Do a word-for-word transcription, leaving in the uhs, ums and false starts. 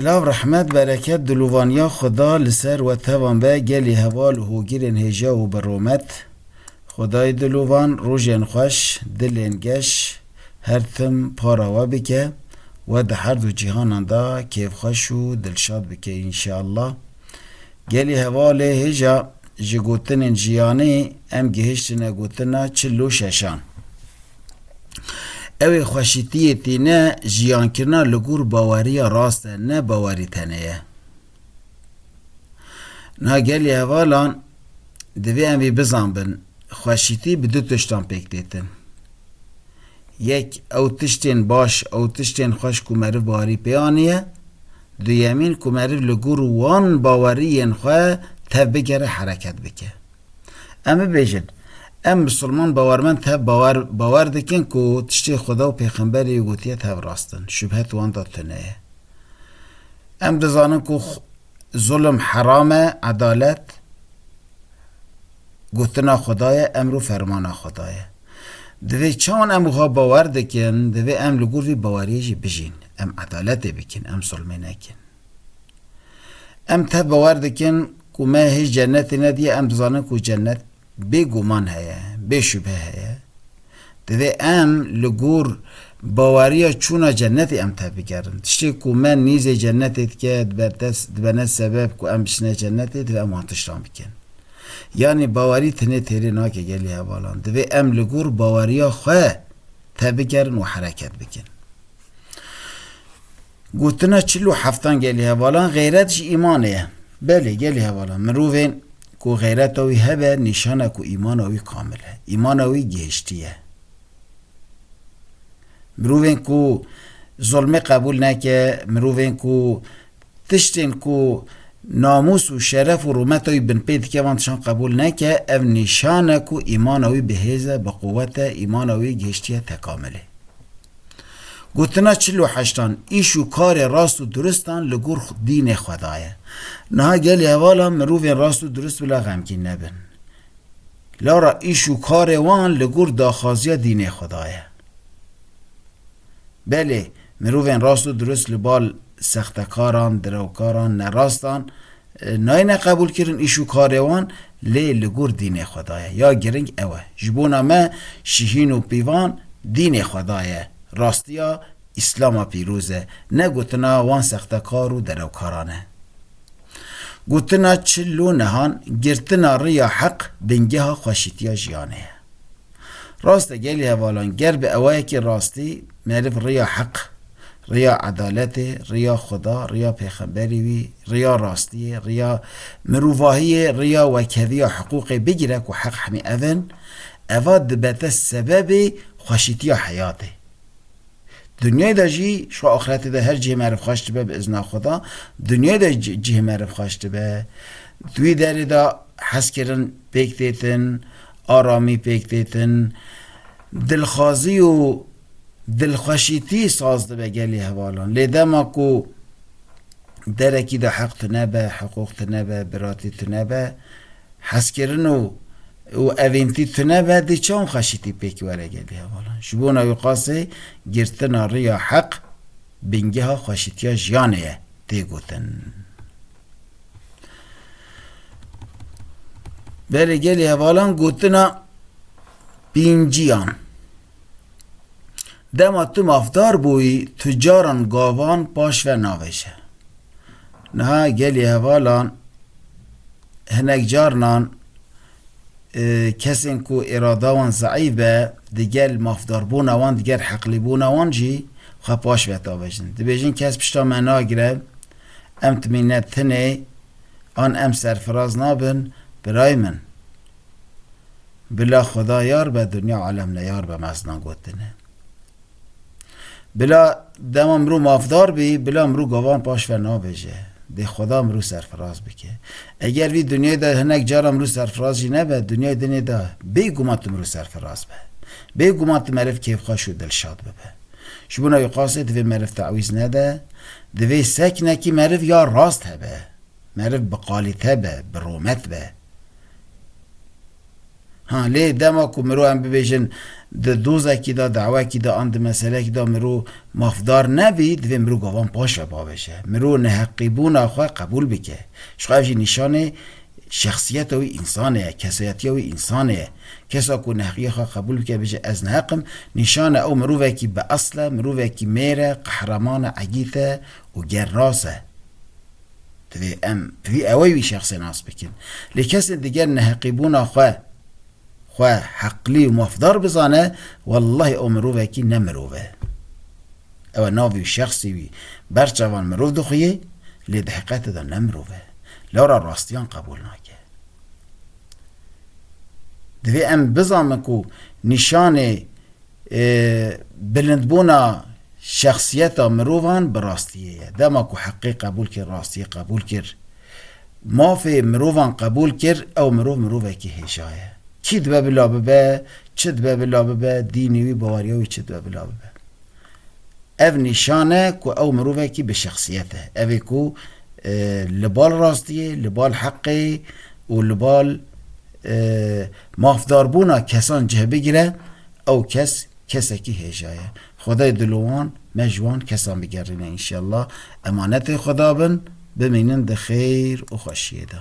Silav, rehmet, bereket, dilovaniya Xuda li ser we tevan be, gelî heval û hogirên hêja û bi romet. Xwedayê dilovan, rojên xweş, dilên geş, her tim para we bike, we di her du cîhanan de kêfxweş û dilşad bike înşeallah. Gelî hevalê hêja, ji gotinên jiyanî em gihiştine gotina çil û şeşan. Ew ê xweşîtiyê tîne jiyankirina li gor baweriya rast e, ne bawerî tenê ye. Niha gelî hevalan divê em vî bizanbin, xweşîtî bi du tiştan pêk têtin. Yek, ew tiştên baş, ew tiştên xweş ku meriv bawerî pê aniye. Duyemîn, ku meriv li gor wan baweriyên xwe tev bigere, hereket bike. Em bibêjin, em misilman bawermend tev bawer, bawer dikin ku tiştê Xuda û Pêxemberê wî gotiye tev rast in, şubhet wan de tune ye. Em dizanin ku xu-, zulm heram e, edalet gotina Xuda ye, emr û fermana Xuda ye. Divê çawan em wiha bawer dikin, divê em li gor vî baweriyê jî bijîn. Em edaletê bikin, em zulmê nekin. Em tev bawer dikin ku me hêj cennetê nediye, em dizanin ku cennet bêguman heye, bê şubhe heye. Divê em li gor baweriya çûna cennetê em tev bigerin. Tiştê ku me nîzê cennetê dike, dibe des-, dibene sebeb ku em biçine cennetê, divê em wan tiştan bikin. Yanî bawerî tenê têrê nake gelî hevalan. Divê em li gor baweriya xwe tev bigerin û hereket bikin. Gotina çil û heftan gelî hevalan, xeyret ji îmanê ye. Belê gelî hevalan, mirovên ku xeyreta wî hebe, nîşana ku îmana wî kamil e. Îmana wî gihiştî ye. Mirovên ku zulmê qebûl neke, mirovên ku tiştên ku namûs û şeref û rûmeta wî binpê dike, van tiştan qebûl neke, ev nîşan e ku îmana wî bi hêz e, bi quwet e, îmana wî gihiştiye tekamilê. Gotina çil û heştan, îş û karê rast û duristan li gor xu-, dînê xwe daye. Niha gelî hevalan mirovên rast û durist bila xemgîn nebin. Lara îş û karê wan li gor daxwaziya dînê xwe daye. Belê, mirovên rast û durist li bal sextekaran, direwkaran, nerastan, e, nayne qebûlkirin îş û karê wan, lê li gor dînê xwe daye. Ya giring ew e. Ji bona me şihîn û pîvan dînê xwe daye. Rastiya Îslama pîroz e. Ne gotina wan sextekar û derewkaran e. Gotina çil û nehan, girtina riya heq bingeha xweşîtiya jiyanê ye. Rast e gelî hevalan, ger bi ewayekî rastî meriv riya heq, riya edaletê, riya Xuda, riya pêxemberî wî, riya rastiyê, riya mirovahiyê, riya wekheviya hiqûqê bigire ku heq hemî ev in, eva dibete sebebê xweşîtiya heyatê. Dinyayê de jî, ji axretê de her cihê meriv xweş dibe bi izna Xuda, dinyayê de ci-, cihê meriv xweş dibe. Di wî derê de hezkirin pêk têtin, aramî pêk têtin, dilxwazî û dilxweşîtî saz dibe gelî hevalan. Lê dema ku derekî de heq tune be, hiqûq tune be, biratî tune be, hezkirin û, û evîntî tune be, dê çawan xweşîtî pêk were gelî hevalan. Ji bona wî qasê girtina riya heq bingeha xweşîtiya jiyanê ye, tê gotin. Belê gelî hevalan gotina pînciyan. Dema tu mafdar bûyî, tu caran gavan paş ve navêje. Niha gelî hevalan hinek carinan, e, kesên ku îrada wan zeîf be, digel mafdarbûna wan, digel heqlîbûna wan jî xwe paş ve davêjin. Dibêjin kes pişta me nagire, em timîne tinê, an em serfiraz nabin, birayê min. Bila Xuda yar be, dinya alem neyar be, meznan gotine. Bila dema mirov mafdar bî, bila mirov gavan paş ve navêje. Dê Xuda mirov serfiraz bike. Eger vî dinyayê de hinek cara mirov serfiraz jî nebe, dinyayê dinê de bêguman tu mirov serfiraz be. Bêguman tu meriv kêfxweş û dilşad bibe. Ji bona wî qasê divê meriv tawîz nede, divê seknekî meriv ya rast hebe. Meriv bi qalîte be, bi rûmet be. Ha, lê dema ku mirov em bibêjin di dozekî de, dawekî de an di meselekî de mirov mafdar nebî, divê mirov gavan paş ve bavêje. Mirov neheqîbûna xwe qebûl bike. Ji xwe ev jî nîşanê şexsiyeta wî însanê ye, kesayetiya wî însanê ye. Kesa ku neheqiya xwe qebûl bike, bêje ez neheq im, nîşane ew mirovekî bi esl e, mirovekî mêr e, qehreman e, egît e û gernas e. Divê em vî ewey wî şexsê nas bikin. Lê kesên diger neheqîbûna xwe, xwe heqlî û mafdar bizane, wellahî ew mirovekî ne mirov e. Ew e navê wî, şexsê wî, berçavan mirov dixuyê, lê di heqetê de ne mirov e. Lewra rastiyan qebûl nake. Divê em bizanin ku nîşanê e, bilindbûna şexsiyeta mirovan bi rastiyê ye. Dema ku heqê qebûl kir, rastiyê qebûl kir, mafê mirovan qebûl kir, ew mirov mirovekî hêja ye. Kî dibe bila bibe, çi dibe bila bibe, dînê wî, baweriya wî çi dibe bila bibe. Ev nîşan e ku ew mirovekî bi şexsiyet e. Ev ê ku, e, li bal rastiyê, li bal heqê û li bal, e, mafdarbûna kesan cih bigire, ew kes kesekî hêja ye. Xwedayê dilowan me ji wan kesan bigerîne înşellah. Emanetê Xweda bin, bimînin di xêr û xweşiyê de.